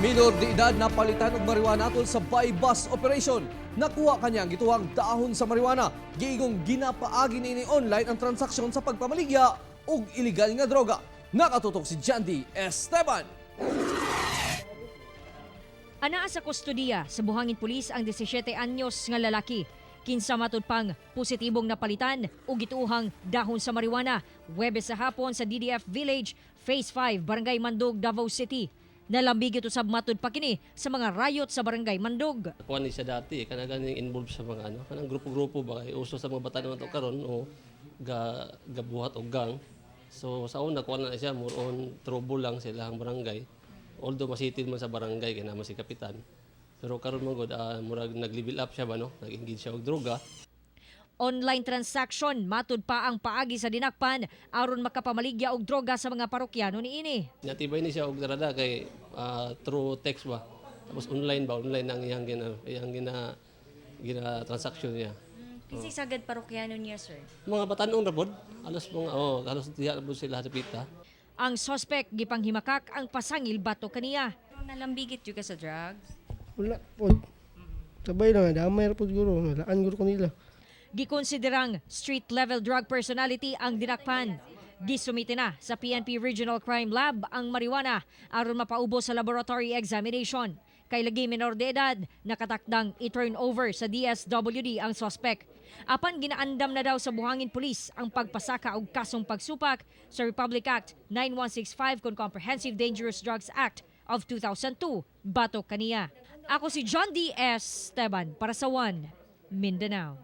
Minor de edad na palitan og marijuana atol sa buy-bust operation. Nakuha kanya ang gituhang dahon sa marijuana. Giingong ginapaagi niini online ang transaksyon sa pagpamaligya og illegal nga droga. Nakatutok si Jandy Esteban. Anaa sa kustodiya sa Buhangin Police ang 17 anyos nga lalaki. Kinsa matud pang positibong napalitan og gituohang dahon sa marijuana Webes sa hapon sa DDF Village, Phase 5, Barangay Mandog, Davao City. Nalambigit usab matud pa kini sa mga rayot sa Barangay Mandog. Kuan ni siya dati, eh, kanang ganing involved sa mga ano, kanang grupo-grupo ba kay uso sa mga bata naman to karon o ga gabuhat og gang. So sa una, kuan na siya, more on trouble lang sila ang barangay. Although masitin man sa barangay kay naman si kapitan. Pero karon man gud, murag nag-level up siya ba, no? Nag-engage siya og droga. Online transaction matud pa ang paagi sa dinakpan aron makapamaligya og droga sa mga parokyano niini. Natibay ni siya og darada kay through text ba. Tapos online ba, online ang iyang gina gina transaction niya. Kinsay sagad parokyano niya, sir? Mga batanon ra pod, halos mga, oh, halos diha ra pod sila sa pita. Ang sospek gipanghimakak ang pasangil batok kaniya. Pero nalambigit juga sa drugs? Wala po. Sabay lang, damay ra po siguro. Nalaan guro ko nila. Gikonsiderang street level drug personality ang dinakpan. Gisumite na sa PNP Regional Crime Lab ang marijuana aron mapaubos sa laboratory examination. Kay lagi minor de edad, nakatakdang i-turn over sa DSWD ang suspect. Apan ginaandam na daw sa Buhangin Police ang pagpasaka og kasong pagsupak sa Republic Act 9165 kon Comprehensive Dangerous Drugs Act of 2002 batok kaniya. Ako si John D. S. Esteban para sa One Mindanao.